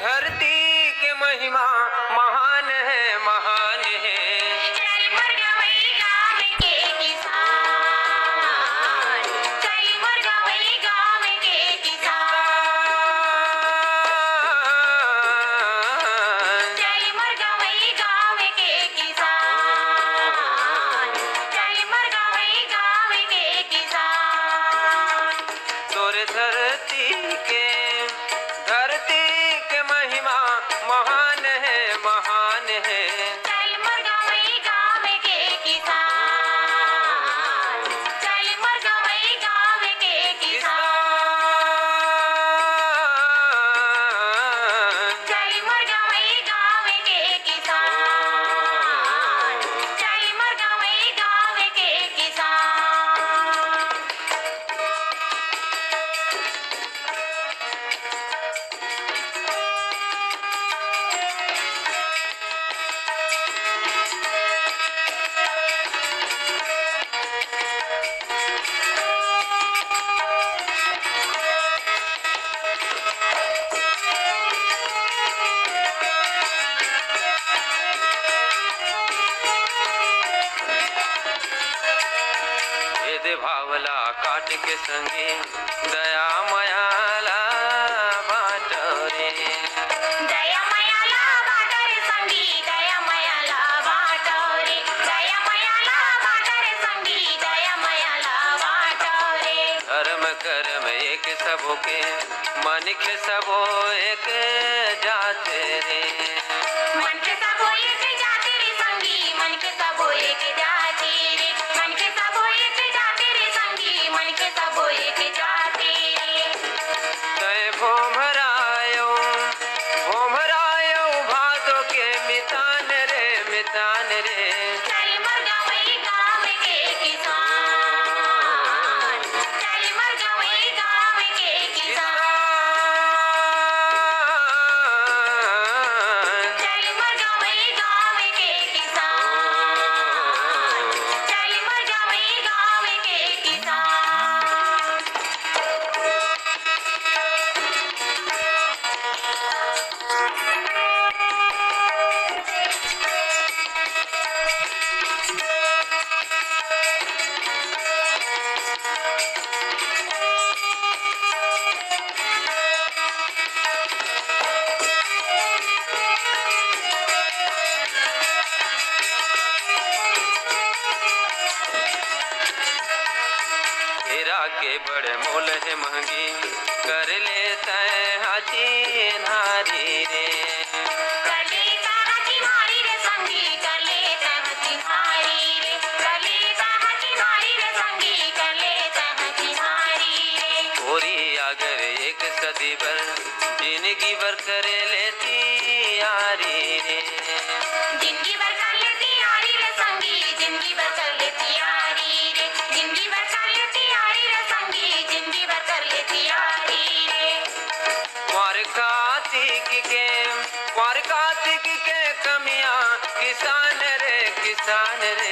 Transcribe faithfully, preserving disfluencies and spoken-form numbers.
धरती के महिमा महान हे, महान हे। चल मोर गंवई गाँव के किसान, चल मोर गंवई गाँव के किसान, चल मोर गंवई गाँव के किसान, चल मोर गंवई गाँव के किसान। तोरे धरती के, धरती के महिमा महान हे, महान हे। चल मोर गंवई गाँव के किसान, चल मोर गंवई गाँव के किसान, किसान। चल मोर गंवई गाँव के किसान, चल मोर गंवई गाँव के किसान। भेदभाव ला काट के संगी, दया मया ला बाँटव रे। दया मया ला बाँटव रे संगी, दया मया ला बाँटव रे। दया मया ला बाँटव रे संगी, दया मया ला बाँटव रे। धर्म करम एक सबो के, मनखे सबो एक जात रे। मनखे सबो एक जात रे संगी, मनखे सबो एक जात रे। मनखे सबो एक जात रे संगी, मनखे सबो एक जात रे। तैं भोभरायो, भोभरायो भादो के मितान रे, मितान रे। चल मोर गंवई गाँव के किसान, चल मोर गंवई गाँव के किसान। चल मोर गंवई गाँव के किसान, चल मोर गंवई गाँव के किसान। हीरा के बड़ मोल हे महंगी, कर ले तैं हाथी नारी रे। कर ले तैं हाथी नारी रे संगी, कर ले तैं हाथी नारी रे। कर ले तैं हाथी नारी रे संगी, कर ले तैं हाथी नारी रे। ओरी अगर एक सदी बर, जिनगी बर कर ले तियारी रे। जिनगी बर कर ले तियारी रे संगी, जिनगी बर कर ले तियारी रे। जिनगी बर कर ले तियारी रे संगी, जिनगी बर कर ले तियारी रे। कुंवर कार्तिक के, कुंवर कार्तिक के कमियां किसान रे, किसान रे।